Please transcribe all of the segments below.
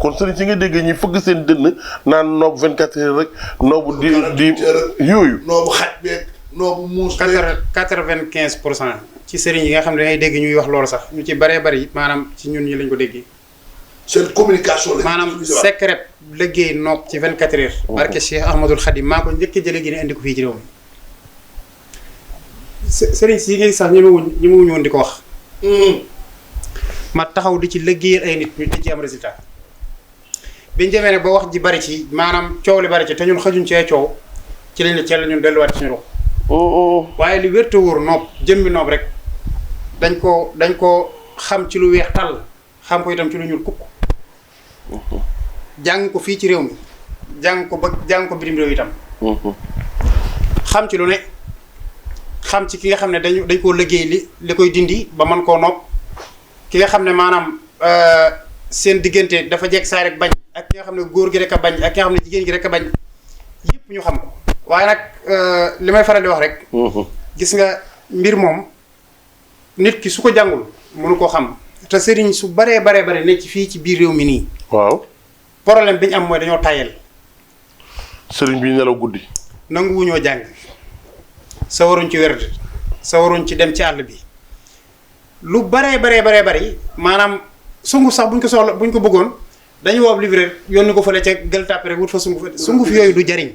kon sëriñ si nga dégg ñi fëgg seen dënn naan noobu 24 heures rek noobu di yooyu. noobu xaj beeg noobu muus beeg. 95% ci sëriñ yi nga xam ne dangay dégg ñuy wax loolu sax ñu ci baree bari maanaam ci ñun ñi lañ ko déggee. seen communication la. maanaam secret liggéey noob ci 24 heures. barke Cheikh Ahmadul Khadim maa ko njëkk a jëlee gi ne indi ko fii ci réew mi. sëriñ si ngay sax ñemewuñu woon di ko wax. ma taxaw di ci liggéeyal ay nit ñu di ci am résultat. biñ demee ne ba wax ji bari ci maanaam coow li bari ci te ñun xajuñ ci ay coow ci lañ la ceel ñun delluwaat ci suñu ruux. waaye li wér te wóor noob jëmmi noob rek dañ ko xam ci lu weex tàll xam ko itam ci lu ñuul kukk. jàng ko fii ci réew mi jàng ko bitim réew itam. xam ci lu ne xam ci ki nga xam ne dañ koo liggéey li koy dindi ba mën koo nopp ki nga xam ne maanaam seen diggante dafa jekk saay rek bañ ak ki nga xam ne góor gi rek a bañ ak ki nga xam ne jigéen gi rek a bañ yëpp ñu xam ko. waaye nag li may faral di wax rek. gis nga mbir moom nit ki su ko jàngul mënu koo xam te sëriñ su baree ne ci fii ci biir réew mi nii. waaw problème bi ñu am mooy dañoo tayal. sëriñ bi nelaw guddi. nanguwuñoo jàng sawaruñ ci werd sawaruñ ci dem ci àll bi lu baree bari maanaam sunguf sax buñ ko bëggoon dañu woob livreur yónni ko fële ca Gueule Tapée rek wut fa sunguf yooyu du jariñ.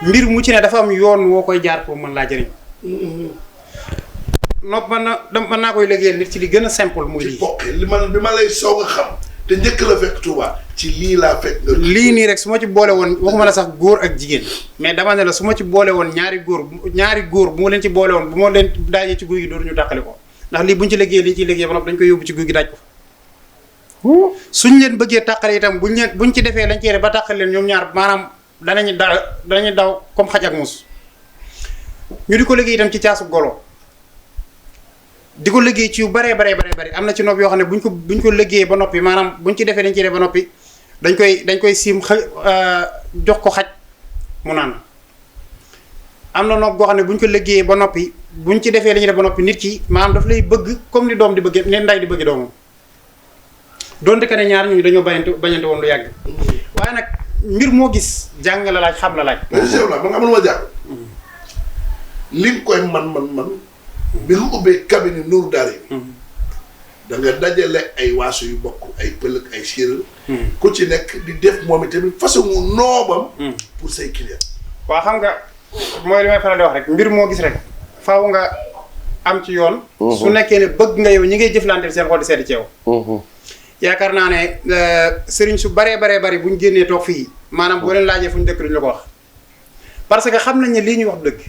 mbir mu ci ne dafa am yoon woo koy jaar pour mën laa jariñ. nopp mën naa koy liggéeyal nit ci li gën a simple muy lii. li ma lay soog a xam te njëkk la fekk Touba ci lii laa fekk. lii nii rek su ma ci boole woon waxuma la sax góor ak jigéen mais dama ne la su ma ci boole woon ñaari góor bu ma leen ci boole woon bu ma leen daajee ci guy gi dootuñu tàqali ko ndax lii buñ ci liggéey li ciy liggéey ba noppi dañ koy yóbbu ci guy gi daaj ko suñ leen bëggee tàqale itam buñ ci defee lañ ci def ba tàqal leen ñoom ñaar maanaam danañu daw comme xaj ak muus ñu di ko liggéey itam ci caasu golo di ko liggéey ci yu bari am na ci nopp yoo xam ne buñ ko liggéeyee ba noppi maanaam buñ ci defee dañ ciy def ba noppi dañ koy siim jox ko xaj mu naan am na nopp goo xam ne buñ ko liggéeyee ba noppi buñ ci defee li ñuy def ba noppi nit ki maanaam daf lay bëgg comme ni doom di bëgg ne nday di bëgg doomam donte que ne ñaar ñu dañoo bañante woon lu yàgg waaye nag mbir moo gis jàng la laaj xam la laaj. mais sew la man nga amul ma jàng li nga koy man bi nga ubbee cabinet Nour Daari da nga dajale ay waasu yu bokk ay pël ak ay séeréer ku ci nekk di def moom itamit façon noobam pour say client. waaw xam nga mooy li may faral di wax rek mbir moo gis rek faaw nga am ci yoon. su nekkee ne bëgg nga yow ñi ngay jëflanteel seen xol di seeti ci yow. yaakaar naa ne sëriñ su baree bari bu ñu génnee toog fii maanaam boo leen laajee fu ñu dëkk duñu la ko wax parce que xam nañ ne lii ñuy wax dëgg.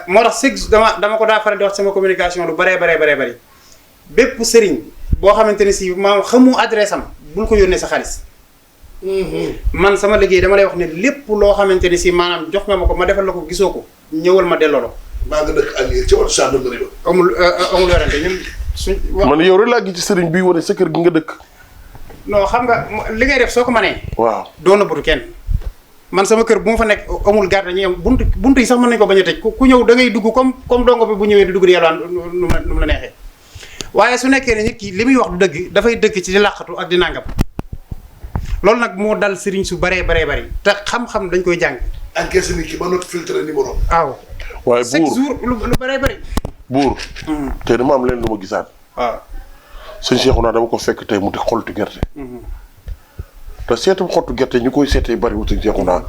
moo tax sëg dama ko daa faral di wax sama communication lu baree bari bépp sëriñ boo xamante ne si maanaam xamu adresse am bul ko yónnee sa xaalis. man sama liggéey dama lay wax ne lépp loo xamante ne si maanaam jox nga ma ko ma defal la ko gisoo ko ñëwal ma delloo la ko. maa nga dëkk Aliou ci wàllu gendarmerie ba. amul yorante ñun suñ. man yow rek laa gis ci sëriñ bi wane sa kër gi nga dëkk. non xam nga li ngay def soo ko mënee. waaw doo nëbbatu kenn. man sama kër bu ma fa nekk amul garde dañuy am buntu yi sax mën nañu ko bañ a tëj ku ñëw da ngay dugg comme dongo bi bu ñëwee di dugg di yalwaan nu mu la neexee waaye su nekkee ne nit ki li muy wax du dëgg dafay dëgg ci di làqatu ak di nàngam loolu nag moo dal sëriñ su baree bari te xam-xam dañ koy jàng. encaissé nit ki ba not filtré numéro. waaw. waaye buur chaque jour lu baree bari. buur. te dama am leen lu ma gisaat. waaw. sëñ Cheikhouna dama ko fekk tey mu di xoltu gerte. te seetum xottu gerte ñu koy seetee bariwul sëñ Cheikhouna.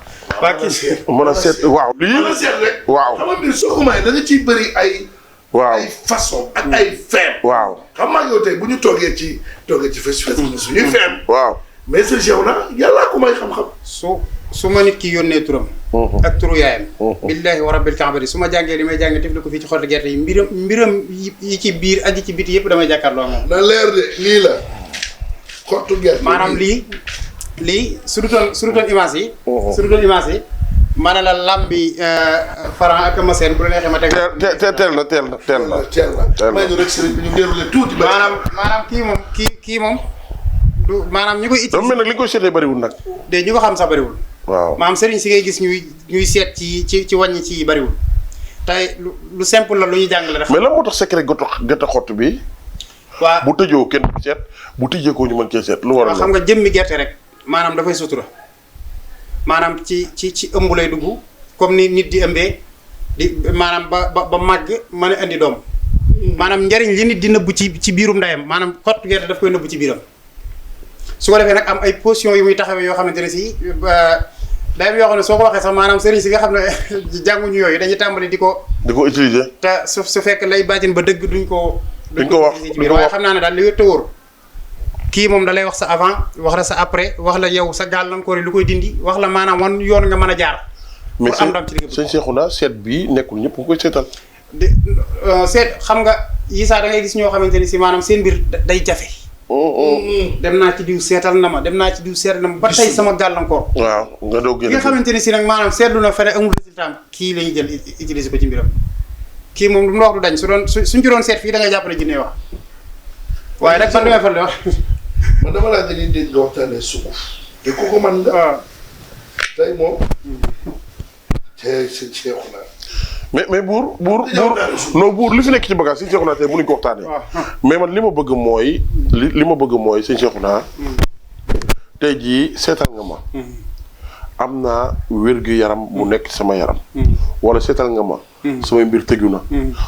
mën a seet waaw. lii mën a seet rek. waaw xam nga soo ko may da nga ciy bëri ay. waaw ay façon ak ay feem. waaw xam nga yow tey bu ñu toogee ci festival bi suñuy feem. waaw mais sëñ Cheikhouna yàllaa ko may xam-xam. su ma nit ki yónnee turam. ak turu yaayam. billahi wa rabbil kaabati su ma jàngee li may jàng tifli ko fii ci xottu gerte yi mbiram yi ci biir ak yi ci biti yëpp damay jàkkaarloo moom. na leer de lii la xottu gerte. maanaam lii su dutoon image yi. su dutoon image yi. ma ne la lambi Franc ak ma seen bu la neexee ma teg. teel na. may ñu rek sëriñ bi ñu déroulé tuuti. maanaam kii moom du maanaam ñu koy utiliser. dama mel nag li koy seetee bariwul nag. de ñu ko xam sax bariwul. waaw maanaam sëriñ si ngay gis ñuy seet ci wàññi ci bariwul. tey lu simple la lu ñuy jàng la def. mais lan moo tax secret gerte xott bi waaw bu tëjoo kenn du seet bu tijjee ko ñu mën cee seet lu war a xam nga jëmmi gerte rek maanaam dafay sutura maanaam ci ëmb lay dugg comme ni nit di ëmbee di maanaam ba màgg mën a indi doom maanaam njariñ li nit di nëbbu ci biirum ndeyam maanaam xottu gerte daf koy nëbbu ci biiram su ko defee nag am ay position yu muy taxawee yoo xamante ne si day yoo xam ne soo ko waxee sax maanaam sëriñ si nga xam ne jànguñu yooyu dañuy tàmbali di ko utiliser te su fekk lay baatin ba dëgg duñ ko wax ci biir waaye xam naa ne daal li wér te wóor kii moom da lay wax sa avant wax la sa après wax la yow sa gàllankoor yi lu koy dindi wax la maanaam wan yoon nga mën a jaar mais sëñ Cheikhouna seet bi nekkul ñëpp nga koy seetal seet xam nga yi saa da ngay gis ñoo xamante ni si maanaam seen mbir day jafe dem naa ci diw seetal na ma dem naa ci diw seetal na ma ba tey sama gàllankoor waaw nga doog ki nga xamante ni si nag maanaam seetlu na fene amul résultat kii la ñuy jël utiliser ko ci mbiram kii moom lu mu wax du dañ suñ ci doon seet fii da ngay jàpp ne jinne wax waaye nag man damay faral di wax man dama laa dañuy dégg nga waxtaanee sunguf te ku ko man nga tey moom tey sëñ Cheikhouna mais buur li fi nekk ci bagage sëñ Cheikhouna tey mënuñ ko waxtaanee mais man li ma bëgg mooy sëñ Cheikhouna tey jii seetal nga ma am naa wér-gu-yaram mu nekk sama yaram wala seetal nga ma samay mbir tëju na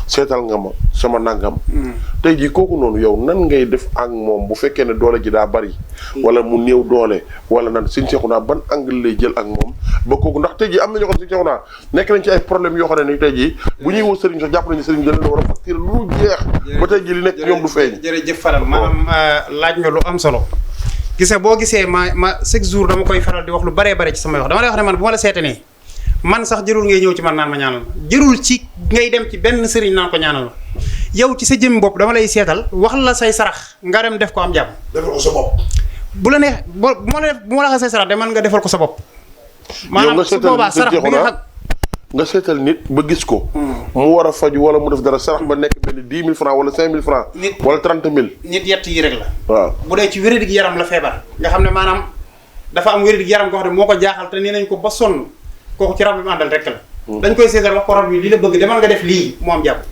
seetal nga ma sama nangam tey jii kooku noonu yow nan ngay def ak moom bu fekkee ne doole ji daa bari wala mu néew doole wala nan sëñ Cheikhouna ban angle lay jël ak moom ba kooku ndax tey jii am na ñoo xam sëñ Cheikhouna nekk nañ ci ay problème yoo xam ne ni tey jii bu ñuy woo sëriñ sax jàpp nañu sëriñ da leen war a facturer lu jeex ba tey jii li nekk ñoom du feeñ jërëjëf Fadal maanaam laaj nga lu am solo gis nga boo gisee ma chaque jour dama koy faral di wax lu baree bare ci samay wax dama lay wax ne man bu ma la seetanee man sax jërul ngay ñëw ci man naan ma ñaanal ma jërul ci ngay dem ci benn sëriñ naan ko ñaanal ma yow ci sa jëmmi bopp dama lay seetal wax la say sarax nga dem def ko am jàmm. defal ko sa bopp. bu la neex bu ma la waxee say sarax de man nga defal ko sa bopp. maanaam su boobaa sarax bi nga xam nga seetal nit ba gis ko. mu war a faju wala mu def dara sarax ba nekk benn 10 000 francs wala 5 000 francs. wala 30 000. nit yett yi rek la. waaw bu dee ci wér-gu yaram la feebar. nga xam ne maanaam dafa am wér-gu yaram goo xam ne moo ko jaaxal te nee nañ ko ba sonn kooku ci rab bi mu àndal rek la. dañ koy seetal wax ko rab yi li la bëgg demal nga def lii mu am jàpp.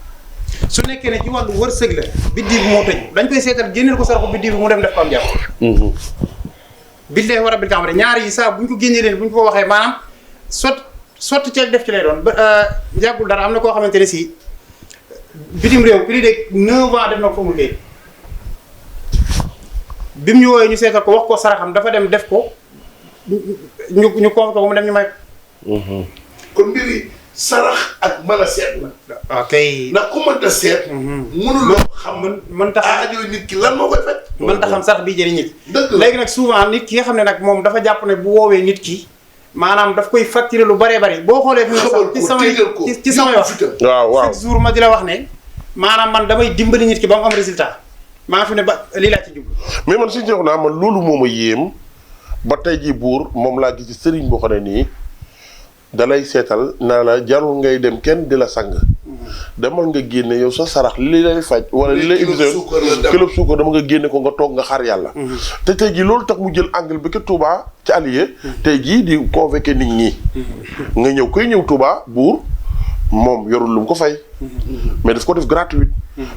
su nekkee ne ci wàllu wërsëg la biddiw bi moo tëj dañ koy seetal génneel ko saraxu biddiw bi mu dem def ko am jàpp. billaahi wa rabbil kaaba ñaar yi saa bu ñu ko génnee leen bu ñu ko waxee maanaam sotti ceeg def ci lay doon ba yàggul dara am na koo xamante ne si bitim réew plus de 9 ans def na ko fa amul kayit bi mu ñu woowee ñu seetal ko wax ko saraxam dafa dem def ko ñu ko mu dem ñu may kon mbiri sarax ak mën a seet la. ok ndax ku mënta seet. mënuloo xam mën tax aajo nit ki lan moo koy fekk. mën tax xam sarax bii jëriñ nit. dëgg la léegi nag souvent nit ki nga xam ne nag moom dafa jàpp ne bu woowee nit ki maanaam daf koy facturer lu bëree bëri boo xoolee. fi mu ci samay wax. waaw chaque jour ma di la wax ne maanaam man damay dimbali nit ki ba mu am résultat maa fi ne ba lii laa ci jublu. mais man si jox naa man loolu moo ma yéem ba tey jii buur moom laa gis ci sëriñ boo xam ne nii. dalay seetal naa la jarul ngay dem kenn di la sang demal nga génne yow sa sarax li lay faj wala li lay émission kilo suukar dama nga génne ko nga toog nga xaar yàlla te tey jii loolu tax mu jël angle bi ke Touba ci allié tey jii di convoqué nit ñi nga ñëw koy ñëw Touba buur moom yorul lu mu ko fay mais daf ko def gratuite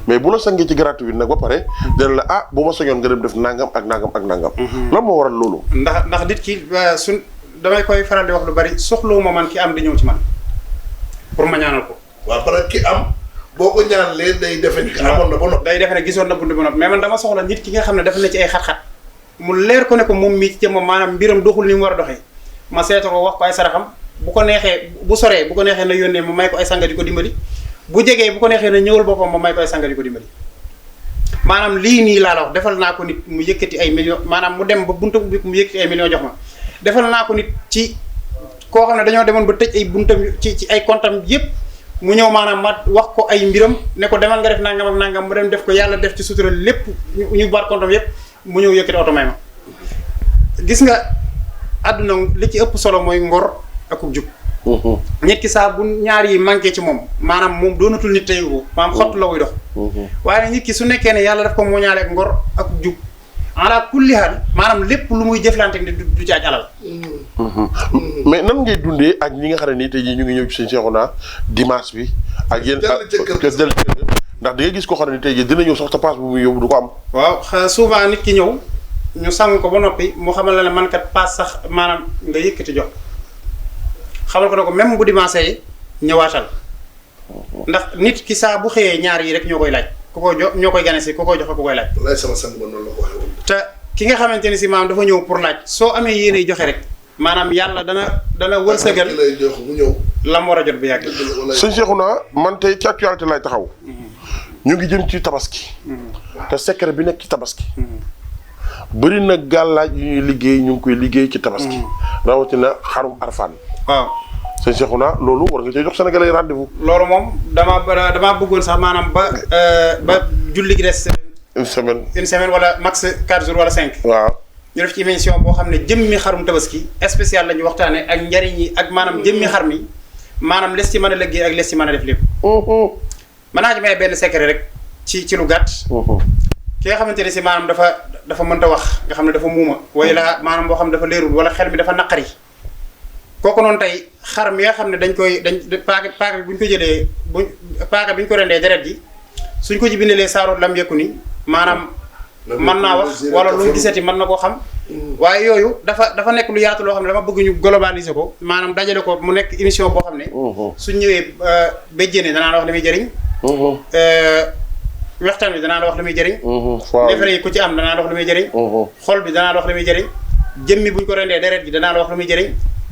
mais bu la sangee ci gratuite nag ba pare dana la ah bu ma soñoon nga dem def nangam ak nangam ak nangam lan moo waral loolu ndax nit ki suñ damay koy faral di wax lu bari soxlawu ma man ki am di ñëw ci man pour ma ñaanal ko. waaw parce que ki am boo ko ñaanalee day defe ni amoon na ba noppi. day defe ne gisoon na bunt ba noppi mais man dama soxla nit ki nga xam ne dafa ne ci ay xat-xat mu leer ko ne ko moom mii ci jëmm maanaam mbiram doxul ni mu war a doxee ma seeto ko wax ko ay saraxam bu ko neexee bu soree bu ko neexee na yónnee ma may ko ay sanga di ko dimbali bu jegee bu ko neexee na ñëwal boppam ma may ko ay sanga di ko dimbali maanaam lii nii laa la wax defal naa ko nit mu yëkkati ay millions maanaam mu dem ba buntu bi mu yëkkati ay millions jox ma defal naa ko nit ci koo xam ne dañoo demoon ba tëj ay buntam ci ay comptam yëpp mu ñëw maanaam ma wax ko ay mbiram ne ko demal nga def nangam ak nangam mu dem def ko yàlla def ci sutura lépp ñu baat comptam yëpp mu ñëw yëkkati oto may ma gis nga àdduna li ci ëpp solo mooy ngor ak jub nit ki saa bu ñaar yi manqué ci moom maanaam moom doonatul nit tey ko maanaam xott la wuy dox waaye nit ki su nekkee ne yàlla daf ko mooñaale ak ngor ak jub ala kulli haal maanaam lépp lu muy jëflante ni du ci aj alal. mais nan ngay dundee ak ñi nga xam ne nii tey jii ñu ngi ñëw ci sëñ Cheikhouna dimanche bi. ak yéen ak ndax da ngay gis ko xam ne tey jii dina ñëw sax te paas bu muy yóbbu du ko am. waaw souvent nit ki ñëw ñu sang ko ba noppi mu xamal la ne man kat paas sax maanaam nga yëkkati jox xamal ko ne ko même bu dimanche ñëwaatal ndax nit ki saa bu xëyee ñaar yi rek ñoo koy laaj ku koy jox ñoo koy gane si ku koy jox ku koy laaj. wallaay sama sang ba noonu la ko waxee woon. te ki nga xamante ni si maanaam dafa ñëw pour laaj soo amee yéenay joxe rek maanaam yàlla dana wërsëgal ki lay jox mu ñëw. lam war a jot bu yàgg. sëñ Cheikhouna man tey ci actualité lay taxaw. ñu ngi jëm ci tabaski. te secret bi nekk ci tabaski. bëri na gàllaaj yu ñuy liggéey ñu ngi koy liggéey ci tabaski. rawatina xarum arfaan. waaw. sëñ Cheikhouna loolu war nga cee jox Sénégalais yi rendez-vous. loolu moom damaa bëggoon sax maanaam ba julli gi des. une semaine wala max 4 jours wala 5. waaw. ñu def ci émission boo xam ne jëmmi xarum tabaski spécial la ñu waxtaanee ak njariñ yi ak maanaam jëmmi xar mi maanaam les ci mën a liggéey ak les ci mën a def lépp. mën naa ci may benn secret rek ci lu gàtt. ki nga xamante ne si maanaam dafa mënta wax nga xam ne dafa muuma. wala maanaam boo xam ne dafa leerul wala xel mi dafa naqari. kooku noonu tey xar mi nga xam ne dañ paaka bi bu ñu ko jëlee paaka bi ñu ko rendee deret ji suñ ko ci bindalee saaroot lam yëkku ni maanaam. mën naa wax wala lu gisati mën na koo xam. waaye yooyu dafa nekk lu yaatu loo xam ne dama bëgg ñu globaliser ko maanaam dajale ko mu nekk émission boo xam ne. suñ ñëwee béjjéene danaa la wax li muy jëriñ. waxtaan bi danaa la wax li muy jëriñ. neefere yi ku ci am danaa la wax li muy jëriñ. xol bi danaa la wax li muy jëriñ. jëmmi buñ ko rendee deret gi danaa la wax li muy jëriñ.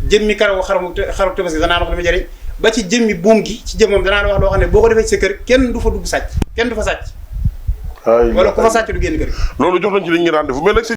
jëmmi karawu xaru tabaski danaa la wax li muy jëriñ. ba ci jëmmi buum gi ci jëmmam danaa la wax loo xam ne boo ko defee ci sa kër kenn du fa dugg sàcc kenn du fa sàcc. wala ku fa sàcc du génn kër. loolu jox nañ ci li ñu rendez-vous mais nag